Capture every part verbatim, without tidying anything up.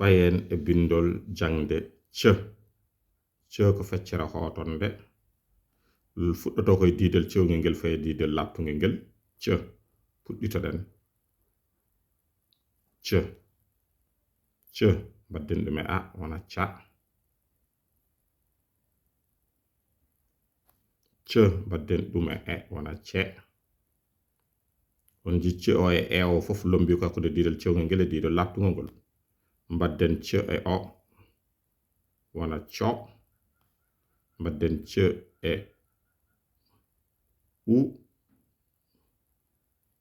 Payen e binndol jaŋde c. C ko feccere hootonde. Fuɗɗotoo ko e diidol cewngel ngel, fayi e diidol laaɓtungel ngel. C. Puɗɗitoɗen. C. C. Mbaɗden ɗum e a, wona ca. C. Mbaɗden ɗum e e, wona ce. On nji ce o e e o fof lombi ko hakkunde diidol cewngel ngel e diidol laaɓtungol ngol. Mbaɗden c e o, wona co. Mbaɗden c e u,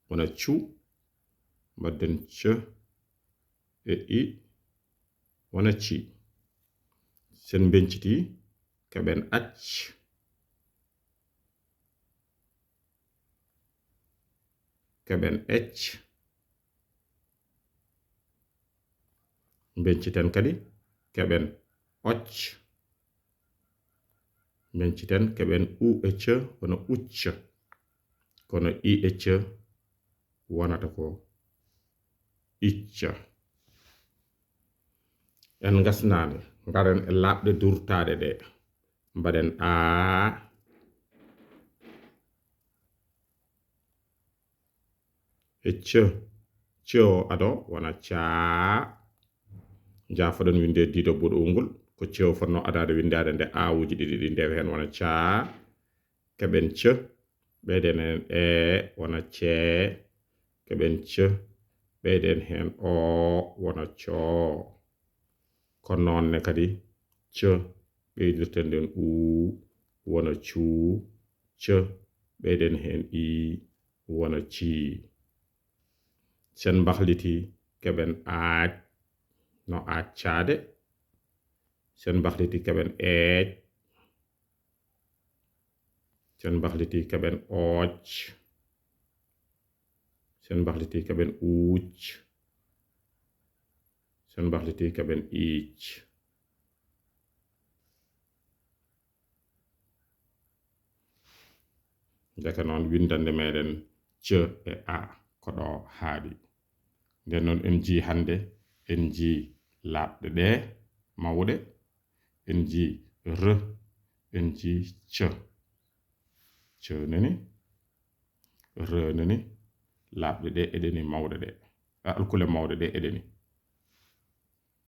wona cu. Mbaɗden c e i, wona ci. Sen mbeñciti, keɓen ac. Keɓen ec. Mbeñciten kadi, keɓen oc. Mbeñciten, keɓen u e c, kono ucc. Kono i e c wonata ko icca. En ngasnaani, ngaren e laaɓɗe durtaaɗe ɗe. Mbaɗen a e c. C o ado wona caa. Njaafoɗon winde diido boɗowol ngol. Ko c o fotno adaade windaade nde a uji ɗiɗi ɗi ndewa heen wona caa. Keɓen c, ɓeyden heen e wona cee. Keɓen c, ɓeyden heen o wona coo. Ko noon ne kadi c, ɓeydirten ɗen u wona cuu, c, ɓeyden heen i wona cii. Sen mbahliti keɓen aac, no aaccaade. Sen mbahliti keɓen eec. Sen mbahliti keɓen ooc. Sen mbahliti keɓen uuc. Sen mbahliti keɓen iic. Ndeke noon, winndannde meɗen c e a ko ɗo haaɗi. Nden noon, en njii hannde, en njii laaɓɗe ɗe mawɗe, en njii r, en njii c. C nani, r nani, laaɓɗe ɗe eɗeni mawɗe ɗe. A, alkule mawɗe ɗe eɗeni.